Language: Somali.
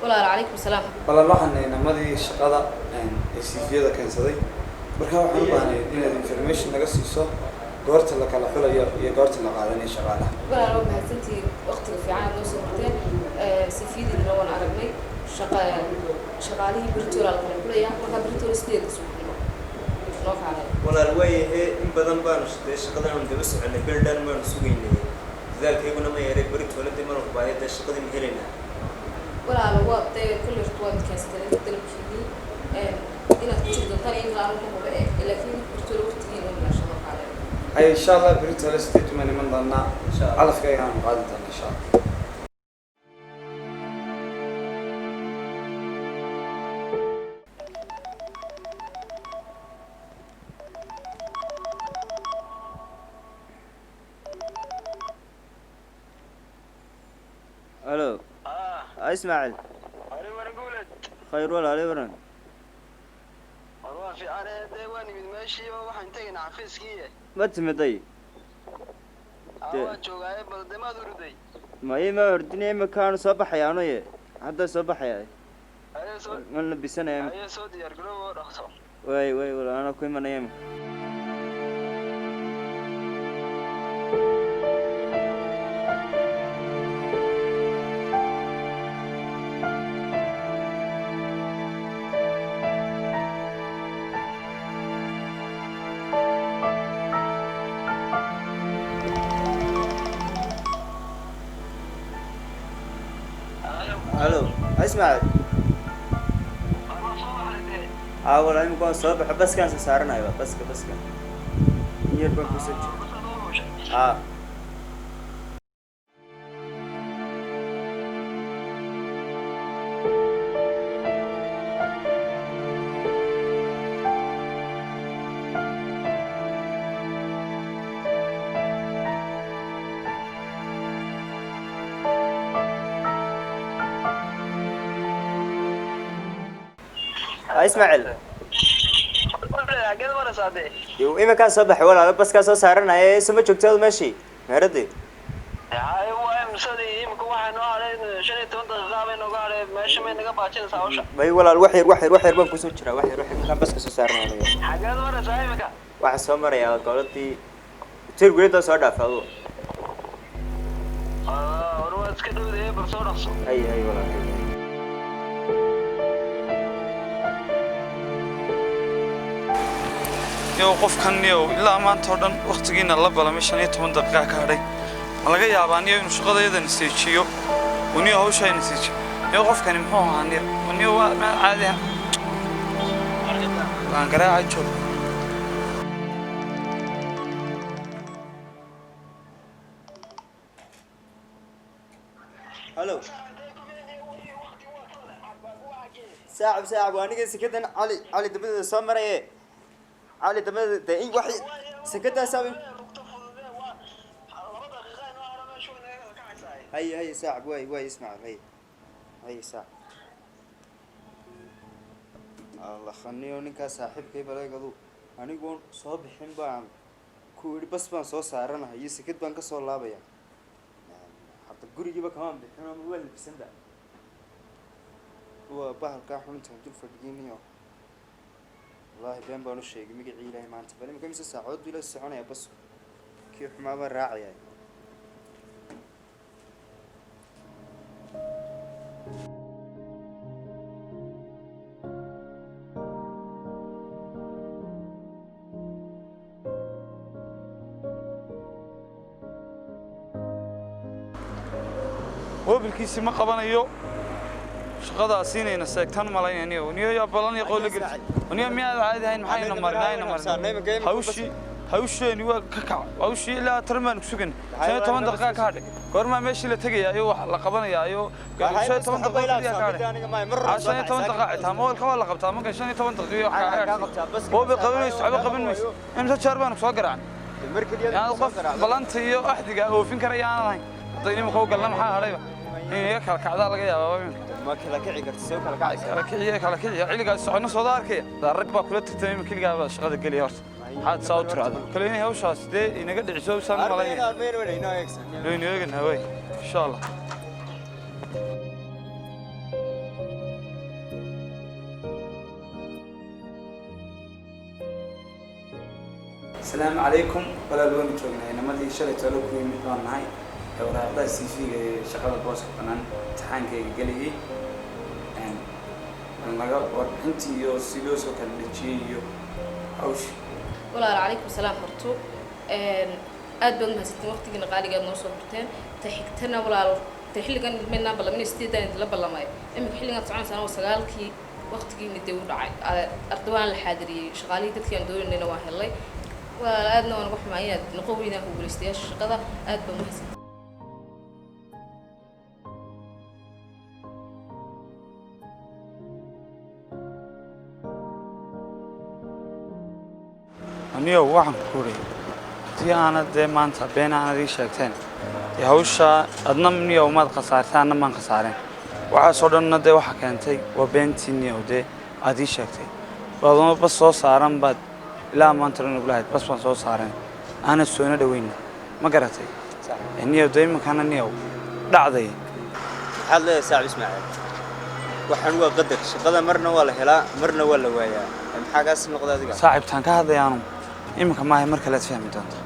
Walaal, calaykum salaam. Walaal, waxaan inamadii shaqada ee CV-yada keensaday. Marka waxaan u baahnay inaad information naga siiso goorta la kala xulayo iyo goorta la qaadanayo shaqaalaha. Walaal, waa mahadsantihiin waqtiga fiican aad noo soo horteen. CV-diina waan aragnay. Shaqa shaqaalihii beritola la kala xulaya, markaa beritola 8-da subaxnimo noo kaalay. Walaal, waayahe, in badan baanu dee shaqadan aanu daba soconay, bil dhan baanu sugaynay, dadaalkayguna ma yaray. Beri toolada mana hubaaya dee shaqadii ma helaynaa? Walaalo, waa dee kolley horta waad keensateen dalabkiinii, inaad ku jiri doontaan iyo in kale anigu ma huba, laakiin beritola waqtigiina waa meesha noo kaalay. Hay, insha Allah beritola 8 baan iman doonaa. Insha Allah. Calafka ayaanu qaadi doonaa, insha Allah. Alo, Ismaaciil. Khayr walaale, waran. War waa fiicane, dee waan imid meeshii oo waxaan tegaynaa xafiiskii. Ma timiday? Aa, waan joogaaye, bal dee maad uruday? Ma ima hordinaya, imikaanu soo baxaya anoye, hadda soo baxaya. Haye, soo Ma labisanaya imika. Haye, soo diyaar garoow oo dhaqso. Waay waay walaal, anaa ku imanaya imika. Alo, Ismaaciil. War waa soo baxday dee? Aa walaal, imika waan soo baxo, baskaan soo saaranaya, baska in yar baan kusoo jira. Basaad oo hushay? Aa. Ismaaciil. Xageed maraysaa dee? Iminkaan soo baxay walaalo, baskaa soo saaranaya. Suma joogtaadu meeshii meeradii? Haye, waa imsadii imika? Waxaa noo hadhay 15 daqiiqa bay nooga hadhay. Meesha may naga baajinaysaa hawsha? May walaal, wax yar, wax yar, wax yar baan kusoo jiraa, wax yar, wax yar, iminkaan baska soo saaranaya aniga. Xageed maraysaa imika? Waxaan soo marayaa goladii hotel guleedoo soo dhaafa adugu. War waa iska dhowdaye, bal soo dhaqso. Hay hay walaal, hay hay. Yow, qofkan yow, ilaa maanta oo dhan waqtigiina la balamay, 15 daqiiqa ka hadhay. Ma laga yaabaa niyo inuu shaqadayada naseejiyo oo niyo hawsha ay naseejiyo? Niyo, qofkani muxuu ahaa niyo? Niyo, waa meel caadi ah waan garaaca joog. Halo saaxib, saaxib, waa aniga sekadan Cali dabadeeda soo maraye, Cali dabadeeda dee in wax sekadaa saaxib. 2 daqiiqa noo hadha, meesha way naga kala kacaysaa. Hay hay saaxib, waay waay Ismaaciil, hay hay saaxib. Allah khaniyo, ninkaas saaxiibkay baleegadu anigoon soo bixin baan ku yidhi bas baan soo saaranahay iyo sekad baan ka soo laabaya. Hadda gurigiiba kamaan bixin oo waa labisan ba, waa bahalkaa xununtaan dul fadhiyeyniyo. Wallaahi been baan u sheegay, magacii Ilaahay. Maanta bal imika mise saacadood buu ila soconaya basku? Kii xumaa baan raacaya. Moobilkiisi ma qabanayo. Shaqadaasi inayna seegtan malaynayniyo. Niyo, yaa balan iyo qowl la gelis niyo, miyaad caadi ahayn? Maxayna marin ayna marin hawshii? Hawsheeni waa ka kac hawshii, ilaa taran baan ku sugan, 15 daqiiqa ka hadhay. Goormaa meeshii la tegayaa iyo wax la qabanayaa iyo 15 daqiiqa kaliya ka hadhay? 15 daqiiqa xitaa mobilka waa la qabtaa marka 15 daqiiqo wax kaa mobil qaban mayso, waxba qaban mayso. Imse jeer baanu soo garaacnay? Yani qof balanta iyo axdiga oofin karaya aan ahayn. Hadday nimanka u galna, maxaa hadhayba in iga kala kacdaa laga yaabaa iminka. Ma kala kici karta? Soo kala kacaysa. Kala kiciya, kala kiciya, xilligaas socono sooda arkaya. Rag baa kula tartamay iminka, keligaa baa shaqada geliya. Horta maxaad saa u tiraahdaa kale inay hawshaas dee inaga dhiciso saan u malaynaya? Waynu eeganaa, way, insha Allah. Asalaamu calaykum walaal, waanu joognay inamadii shalay tolo ku yimid baan nahay ee waraaqdaha CV-ga ee shaqada booska bannaan imtixaankayga gelayay. Naga warbixintii iyo si loo soo kala dhejiyey iyo hawshii. Walaal, calaykum salaam. Horto aad baad mahadsantiin waqtigiina qaaliga aad noo soo horteen. Ta xigtana walaal, ta xilligan maynaan ballamin, 8-dan idinla ballamay. Iminka xilligan soconaysaan waa 9-kii, waqtigiina dee u dhacay. Arday waan la xaadiriyey, shaqaalihii dadkii aan doonaynayna waan helay. Walaal, aadna waan uga xumaa inaad noqon weydaan ku guulaystayaasha shaqada. Aad baad mahadsantiin. Aniyo waxaan ku uri, haddii aanad dee maanta been aanad ii sheegteen dee hawsha adna niyow maad khasaartay, anna maan khasaareen. Waxaasoo dhanna dee waxa keentay waa beentii niyow dee aad ii sheegtay. Baaduma bas soo saaran baad ilaa maanta dhan oglahayd, bas baan soo saareen, aanad soona dhaweyna, ma garatay niyow? Dee iminkana niyow dhacday. Maxaad leedahay, saaxib Ismaaciil? Waxaan waa qadar, shaqada marna waa la helaa, marna waa la waayaa. Maxaa kaasi noqda adiga? Saaxiibtaan ka hadlayaanu iminka maahay, mar kale aad fahmi doontaa.